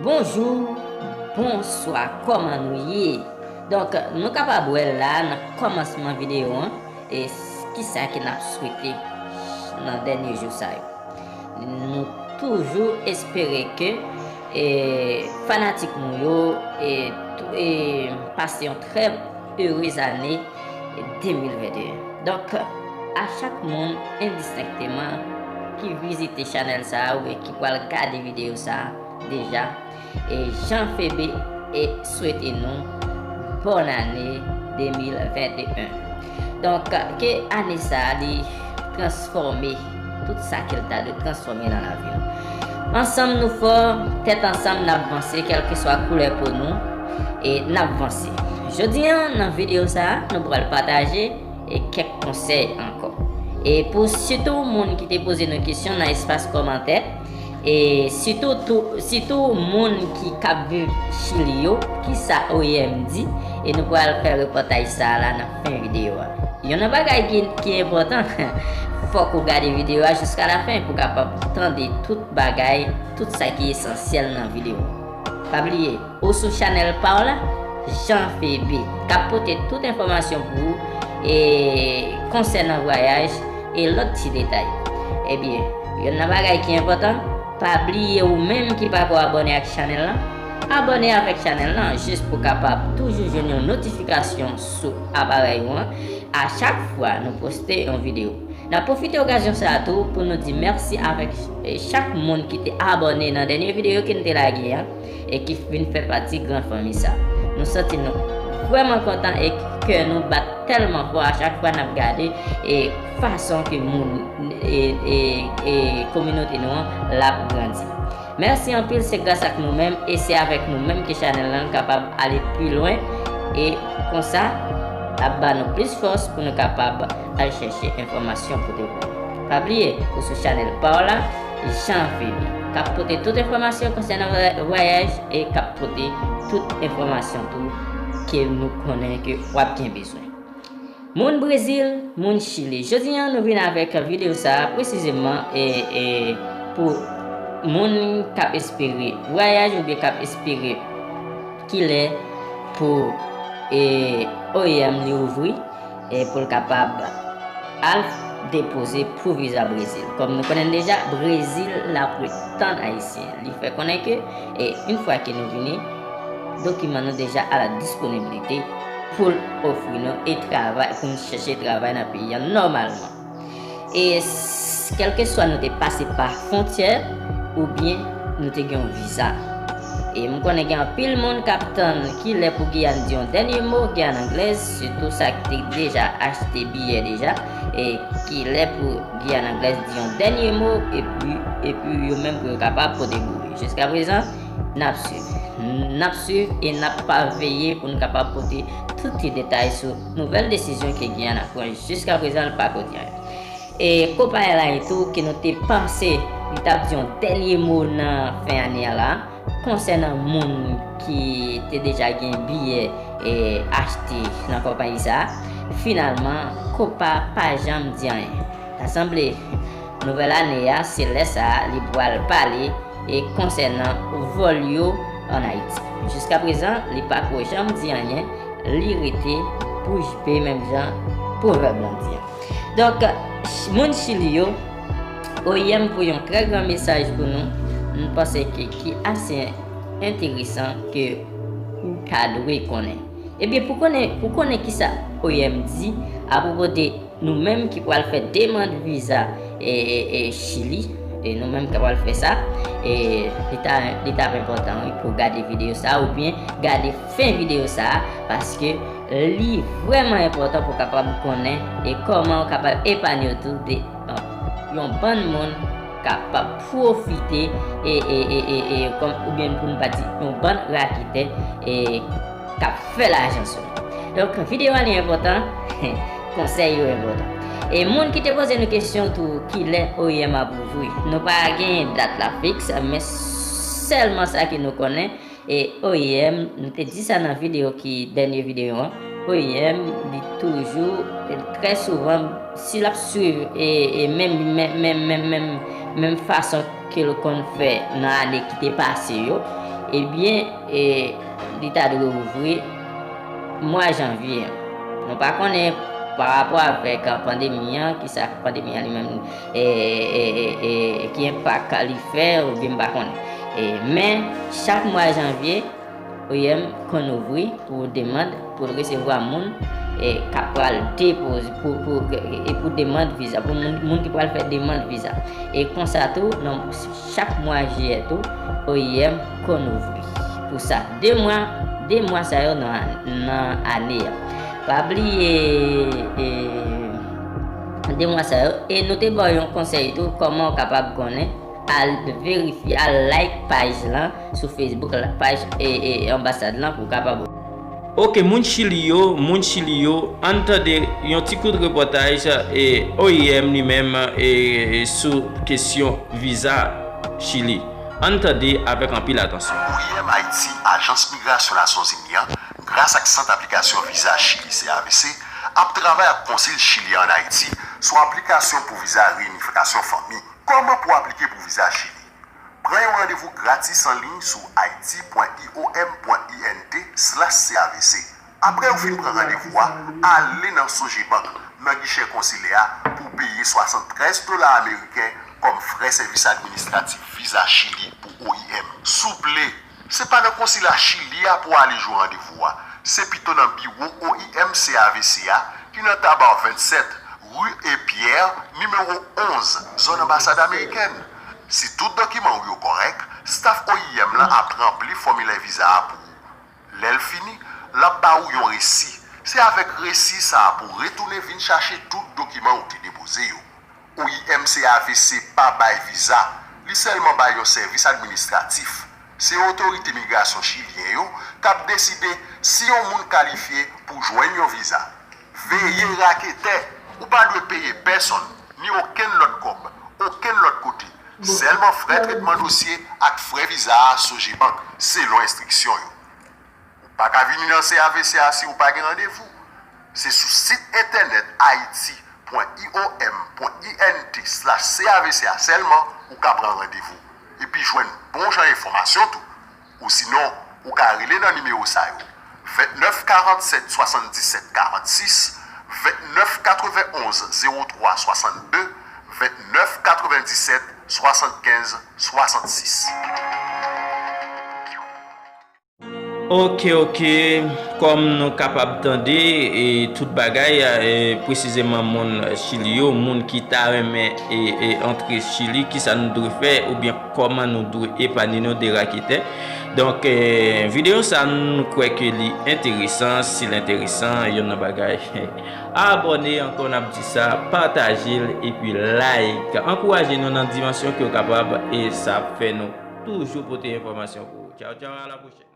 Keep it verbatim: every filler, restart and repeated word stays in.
Bonjou, bonswa, kòman nou ye? Donk, nou kapab wè la nan kòmansman videyo an, e s- kisa ke n ap swete nan dènye jou sa yo. Nou toujou espere ke e, fanatik nou yo e, tou- e, pase yon trè erez ane de mil venteyen. Donk, a chak moun endistenkteman ki vizite chanèl sa a oubyen ki pral gade videyo sa a deja, e Jean Febe e swete nou bòn ane de mil venteyen. Donk, ke ane sa a li transfòme tout sa ke l ta dwe transfòme nan lavi nou. Ansanm nou fò, tèt ansanm n ap vanse, kèlkeswa koulè po nou, e n ap vanse. Jodi a, nan videyo sa a, nou pral pataje e kèk konsèy ankò. E pou sitou moun ki te poze nou kesyon nan espas kòmantè, e sitou tou, sitou moun ki k ap viv Chili yo, kisa O E M di, e nou pral fè repòtaj sa a la nan fen videyo a. Youn nan bagay ki, ki enpòtan, fòk ou gade videyo a jiska lafen pou w kapab tande tout bagay, tout sa ki esansyèl nan videyo a. Pa bliye, ou sou chanèl pa w la, Jean Febe, k ap pote tout enfòmasyon pou ou e konsènan vwayaj e lòt ti detay. Ebyen, youn nan bagay ki enpòtan, pa bliye ou menm ki pako abòne ak chanèl lan, abòne avèk chanèl lan jis pou w kapab toujou jwenn yon notifikasyon sou aparèy ou an a chak fwa nou poste yon videyo. N ap pwofite okazyon sa a tou pou nou di mèsi avèk e, chak moun ki te abòne nan dènye videyo ke n te lage an e ki vin fè pati gran fanmi sa. Nou santi nou vrèman kontan e kè nou bat tèlman fò a chak fwa n ap gade e fason ke moun e, e, e kominote nou an l ap grandi. Mèsi anpil, se gras ak nou menm e se avèk nou menm ke chanèl lan kapab ale pi lwen e konsa l ap ba nou plis fòs pou nou kapab al chèche enfòmasyon pote pou nou. Pa bliye, ou sou chanèl pa w la, Jean Febe, k ap pote tout enfòmasyon konsènan vwa- vwayaj e k ap pote tout enfòmasyon tou ke nou konnen ke w ap gen bezwen. Moun Brezil, moun Chili. Jodi a, nou vin avèk videyo sa a presizeman e, e pou moun k ap espere vwayaj oubyen k ap espere kilè pou e, O E M li ouvri e pou l kapab al depoze pou viza Brezil. Kòm nou konnen deja, Brezil l ap ret tann Ayisyen. Li fè konnen ke e, yon fwa ke nou vini, dokiman nou deja a la disponibilite pou l ofri nou e travay, pou nou chèche travay nan peyi a nòmalman. E s- kèlkeswa nou te pase pa fwontyè oubyen nou te gen yon viza. E m konnen gen anpil moun k ap tann kilè pou Giyàn di yon dènye mo, Giyàn Anglèz, sitou sa ki te deja achte biyè deja, e kilè pou Giyàn Anglèz di yon dènye mo, epi, epi yo menm pou yo kapab pote boure. Jiska prezan, n ap swiv. N ap swiv e n ap pa veye pou n kapab pote tout ti detay sou nouvèl desizyon ke Giyàn ap pran. Jiska prezan, l pako di anyen. E Copa Airlines tou, ke nou te panse li t ap di yon dènye mo nan fen ane a la, konsènan moun ki te deja gen biyè e achte nan konpayi sa a, finalman, Copa pa janm di anyen. Ta sanble, nouvèl ane a, se lè sa a li pral pale e konsènan vòl yo ann Ayiti. Jiska prezan, li pako janm di anyen, li rete bouch be menm jan pwovèb lan di an. Donk, ch- moun Chili yo, O E M voye yon trè gran mesaj pou nou, m panse ke ki ase enteresan ke ou ta dwe konnen. Ebyen, pou konnen, pou konnen kisa O E M di apwopo de nou menm ki pral fè demann viza e, e, e Chili, e nou menm ki pral fè sa, e li ta, li t ap enpòtan, wi, pou gade videyo sa a oubyen gade fen videyo sa a, paske li vrèman enpòtan pou w kapab konnen e kòman w kapab epanye w tou de, an, yon bann moun kapab pwofite e, e, e, e, e kòm, oubyen pou n pa di yon bann raketè e k ap fè lajan sou nou. Donk, videyo a li enpòtan, konsèy yo enpòtan. E moun ki te poze nou kesyon tou, kilè O E M ap ouvri? Nou pa gen dat la fiks, men sèlman sa ke nou konnen, e O E M, nou te di sa nan videyo ki, dènye videyo an, O E M, li toujou, e trè souvan, si l ap swiv e, e menm, menm, menm, menm, menm, menm fason ke l konn fè nan ane ki te pase yo, Ebyen, e, li ta dwe ouvri mwa janvye an. Nou pa konnen pa rapò avèk, a, pandemi an, kisa pandemi an li menm, e, e, e, e, ki enpak li fè, oubyen m pa konnen. E, men, chak mwa janvye, O I M konn ouvri pou demann, pou l resevwa moun, e, k ap pral depoze, pou, pou, e, e pou demann viza, pou moun, moun ki pral fè demann viza. E konsa tou, nan chak mwa jiyè tou, O I M konn ouvri pou sa. De mwa, de mwa sa yo nan, nan ane a. Pa bliye, e, de mwa sa yo. E nou te ba w yon konsèy tou, kòman w kapab konnen, al verifye, al like paj lan sou Facebook, la paj, e, e, anbasad lan pou w kapab. Ok, moun Chili yo, moun Chili yo, ann tande yon ti kout repòtaj, e, O I M li menm, e, sou kesyon viza Chili. Ann tande avèk anpil atansyon. O I M Ayiti, Ajans Migrasyon Nasyonzini an, gras ak Sant Aplikasyon Viza Chili, C A V C, ap travay ak Konsil Chili an Ayiti sou aplikasyon pou viza reyinifikasyon fanmi. Kòman pou w aplike pou viza Chili? Pran yon randevou gratis an liy sou haiti point I O M point I N T slash C A V C. Apre ou fin pran randevou a, ale nan Sogebank, nan gichè konsilè a, pou w peye swasanntrèz dola ameriken kòm frè sèvis administratif viza Chili pou O I M. Souple, se pa nan konsila Chili a pou w ale jwenn randevou a. Se pito nan biwo O I M C A V C a, ki nan Tabar vennsèt, ri E Pierre, nimewo onz, zòn anbasad amerikèn. Si tout dokiman w yo kòrèk, staf O I M lan ap ranpli fòmilè viza a pou ou. Lè l fini, l ap ba ou yon resi. Se avèk resi sa a pou w retounen vin chache tout dokiman ou te depoze yo. O I M C A V C pa bay viza, li sèlman bay yon sèvis administratif. Se otorite migrasyon chilyen yo k ap deside si yon moun kalifye pou jwenn yon viza. Veye raketè! Ou pa dwe peye pèsonn, ni okenn lòt kòb, okenn lòt kote. Sèlman frè tretman dosye ak frè viza a Sogebank, selon enstriksyon yo. Ou pa ka vini nan C A V C a si ou pa gen randevou. Se sou sit entènèt haiti point I O M point I N T slash C A V C a sèlman ou ka pran randevou epi jwenn bon jan enfòmasyon tou. Osinon, ou ka rele nan nimewo sa yo: vennèf karannsèt swasanndisèt karannsis, vennèf katrevenonz zewo twa swasannde, vennèf katrevendisèt swasannkenz swasannsis. Ok, ok. Kòm nou kapab tande, e, tout bagay, e, presizeman moun Chili yo, moun ki ta renmen, e, e, antre Chili, kisa nou dwe fè, oubyen kòman nou dwe epanye nou de raketè. Donk, e, videyo sa, nou kwè ke li enteresan. Si l enteresan, youn nan bagay, abòne ankò, n ap di sa, pataje l, epi like. Ankouraje nou nan dimansyon ke w kapab, e sa ap fè nou toujou pote enfòmasyon pou ou. Tchaw, tchaw, a la pwochèn.